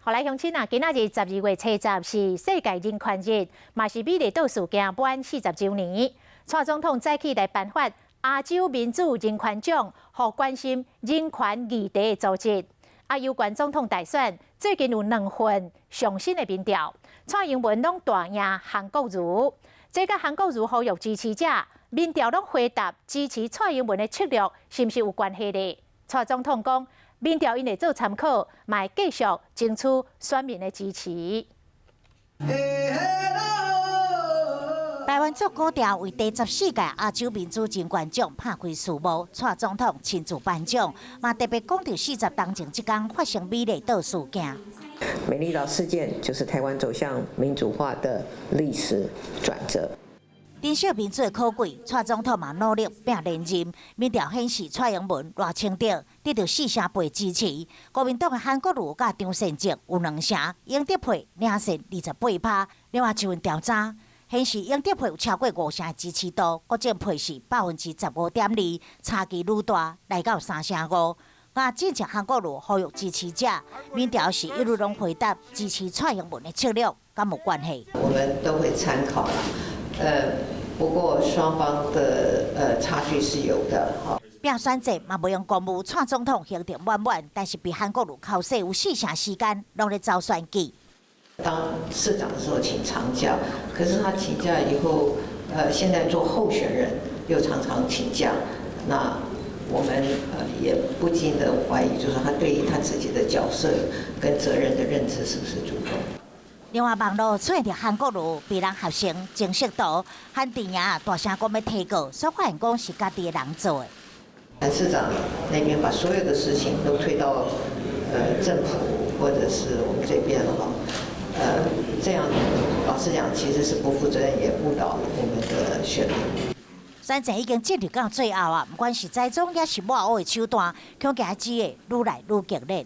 予來鄉親啊，今仔日12月初十是世界人權日，嘛是美麗島事件滿40週年。蔡總統早起來頒發亞洲民主人權獎，予關心人權議題的組織。啊，有關總統大選，最近有兩份上新的民調，蔡英文攏大贏韓國瑜。這佮韓國瑜呼籲支持者，民調攏回答支持蔡英文的策略，是毋是有關係呢？蔡總統講，民調𪜶會做參考，嘛會繼續爭取選民的支持。台灣做高調為第14屆亞洲民主人權獎拍開序幕，蔡總統親自頒獎，嘛特別講著40冬前這工發生美麗島事件。美麗島事件就是台灣走向民主化的歷史轉折。珍惜民主的可貴，蔡總統嘛努力拼連任。民調顯示蔡英文、賴清德得著四成八支持，國民黨的韓國瑜佮張善政有兩成，英德配領先28%。另外一份調查顯示英德配有超過五成的支持度，國政配是15.2%，差距愈大，來到三成五。啊，之前韓國瑜呼籲支持者，民調是一律攏回答支持蔡英文的策略，敢有關係？我們都會參考啦，不過雙方的差距是有的，哈。拼選戰嘛，袂用公務，蔡總統行程滿滿，但是比韓國瑜口說有四成時間攏咧走選舉。當市長的時候請長假，可是他請假以後，現在做候選人又常常請假，那我們也不禁的懷疑，就是他對於他自己的角色跟責任的認知是不是足夠？另外，網路出現著韓國瑜被人合成情色圖，韓陣營大聲講欲提告，煞發現講是家己的人做的。韓市長那邊把所有的事情都推到政府或者是我們這邊哈，這樣老實講，其實是不負責任，也誤導我們的選民。選戰已經進入到最後啊，不管是栽贓抑是抹烏的手段，恐驚只會愈來愈激烈。